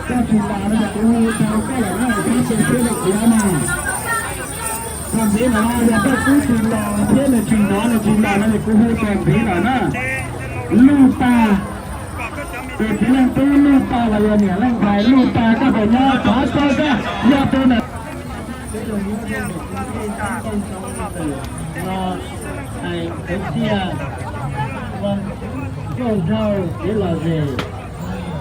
Koj tsis los no ces kuv hu rau koj lawm na, koj tsis thiab li kuv no. Tag ntxiv no yog koj tub tsis los thiab nws tsis hnov nws tsis los no ces kuv hu tag ntxiv lawm na. Luj tag, ces txiv leej tub luj tag los yog niam leej ntxhais luj tag koj puas nyob thov txog koj yog tus na. No hais kwv txhiaj ua ncauj nraug kev lom zem,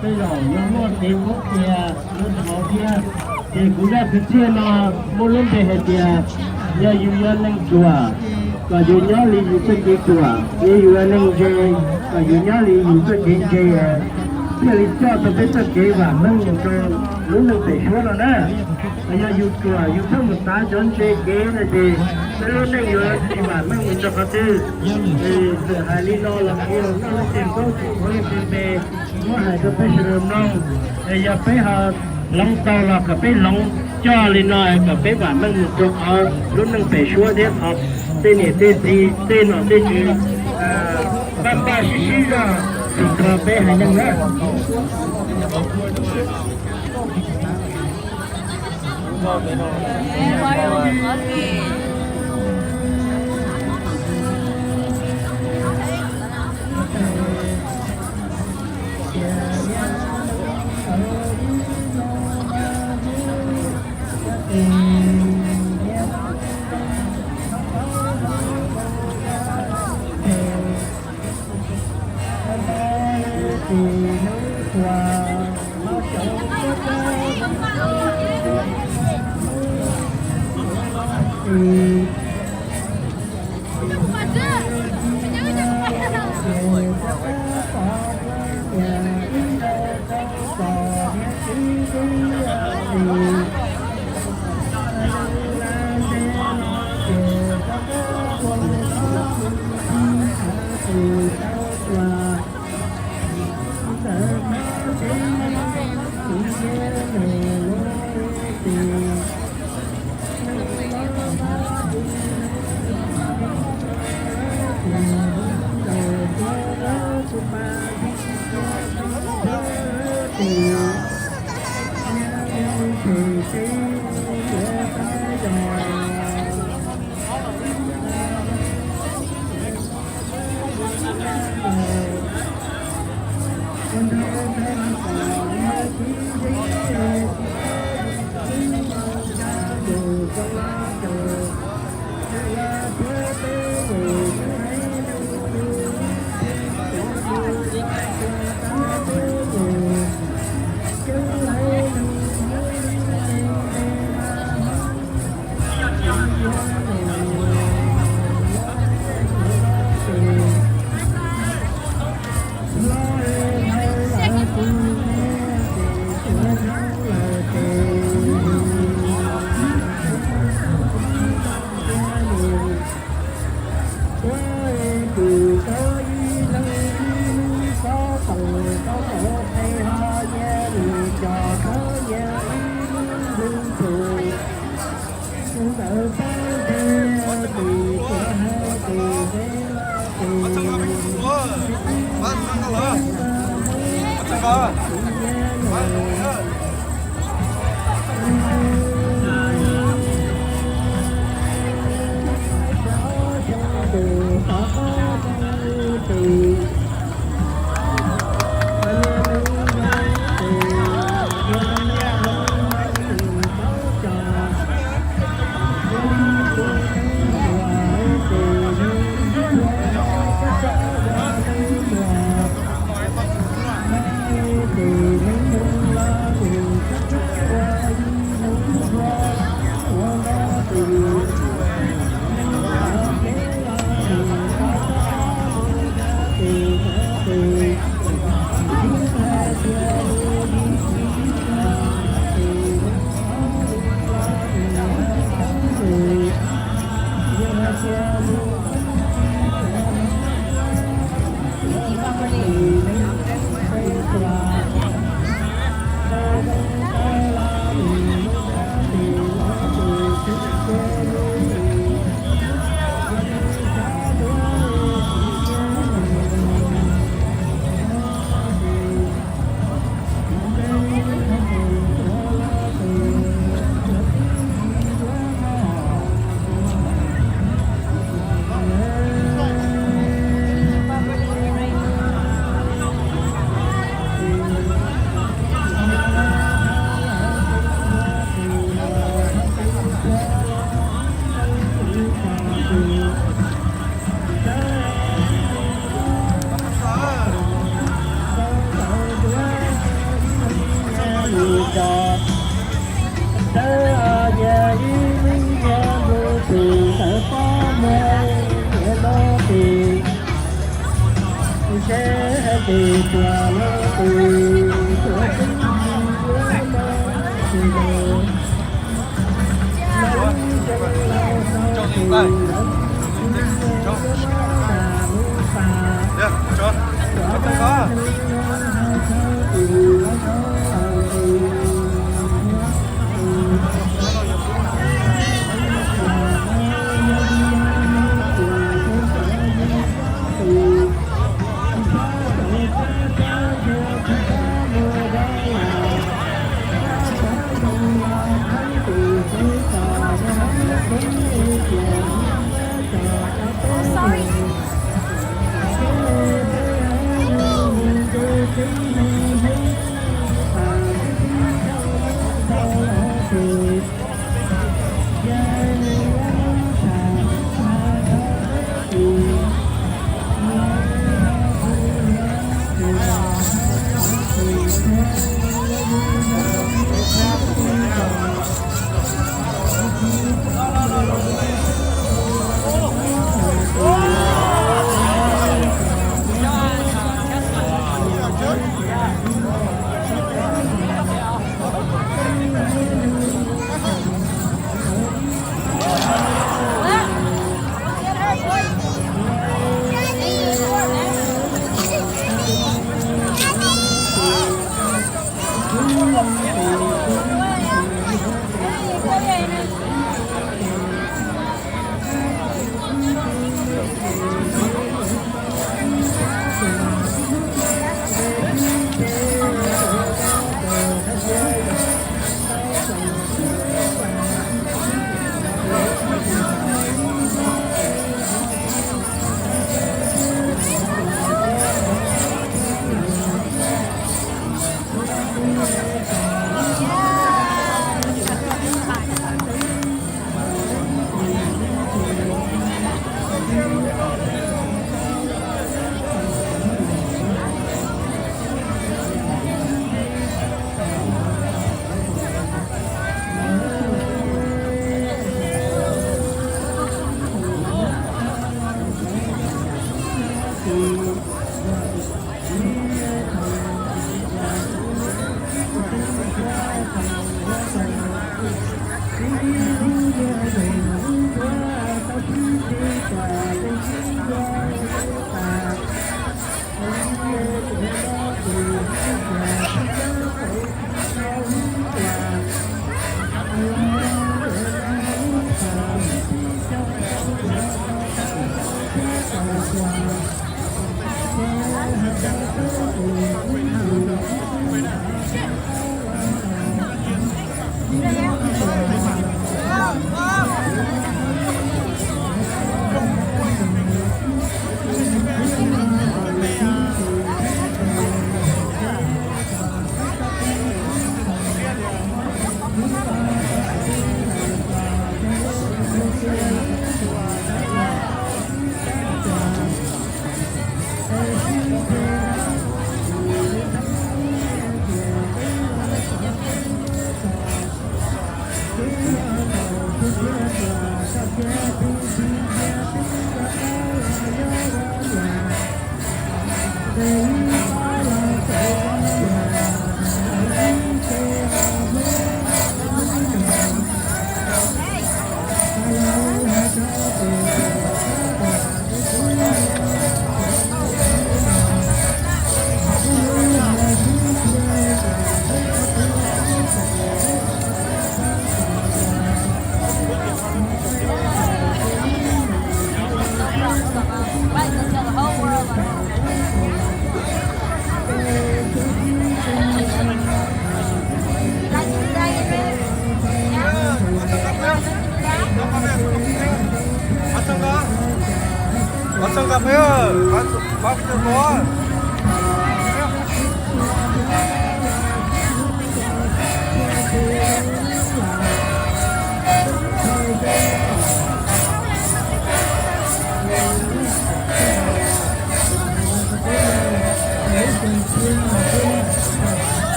tej zaum yog muaj kev qhuab qhia lub hauv thiab. Ces kuv zaj kwv txhiaj no muaj lub npe hais tias yog yus yog neeg ruam, kom yus nyob li yus txoj kev ruam, yog yus yog neeg ntse, kom yus nyob li yus txoj kev ntse, thiaj li coj tau peb txoj kev vam meej mus rau lub neej pem suab no na. Yog yus ruam yus pheej mus tav cov ntse kev no ces peb lub neej yuav tsis vam meej mus rau qhov twg. Txawm hais li no los kuv los noj leej twg paub tsis ua leej twg npe, muab hais rau peb sawv daws mloog. Yog peb ho hloov tau los kom peb hloov coj li no kom peb vam meej mus rau qhov lub neej pem suab thiab qhov tej niam tej txiv tej nom tej tswv npaj npaj sib sib zog tsim kho peb haiv neeg na.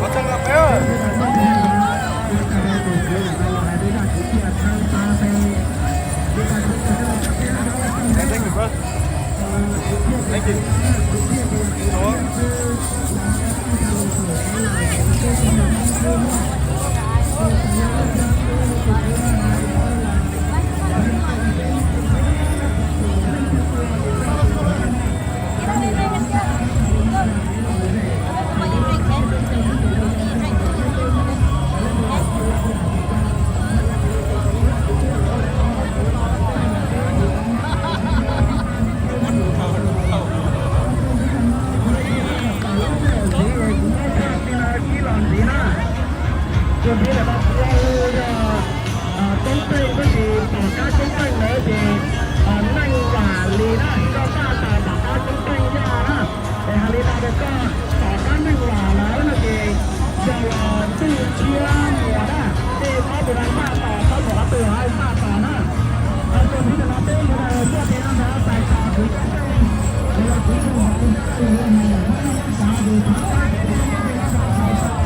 Qhov txog nqa peb. Hey, thank you, bro. Thank you. Hello. Tus ntxiv ntawm no kuv yog Toob Peej, tab sis tom qab Toob Peej ntawd ces Neej Vam Lis na, koj paj tos tom qab Toob Peej Yaj na. Es hais li no rau koj, tom qab Neej Vam lawm no ces yog los Ntuj Tshiab Muas na, tej pab tus no paj tos, pab tus qhov twg los paj tos na. Tus ntxiv ntawm no peb yuav tuaj tes no ntag, tais tos kuv Toob Peej, los kuv tsis hais tus ntawd, tais tos.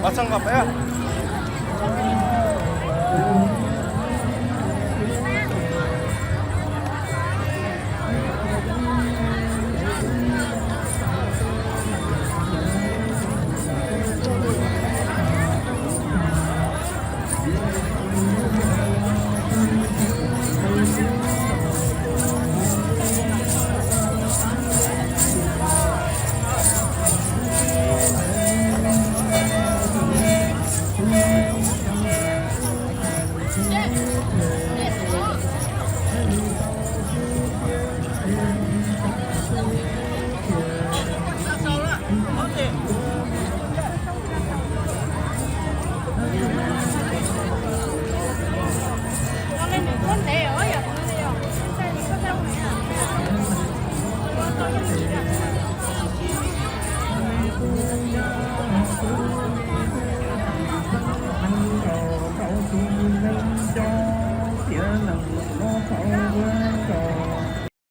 Ua txog nkaus peb.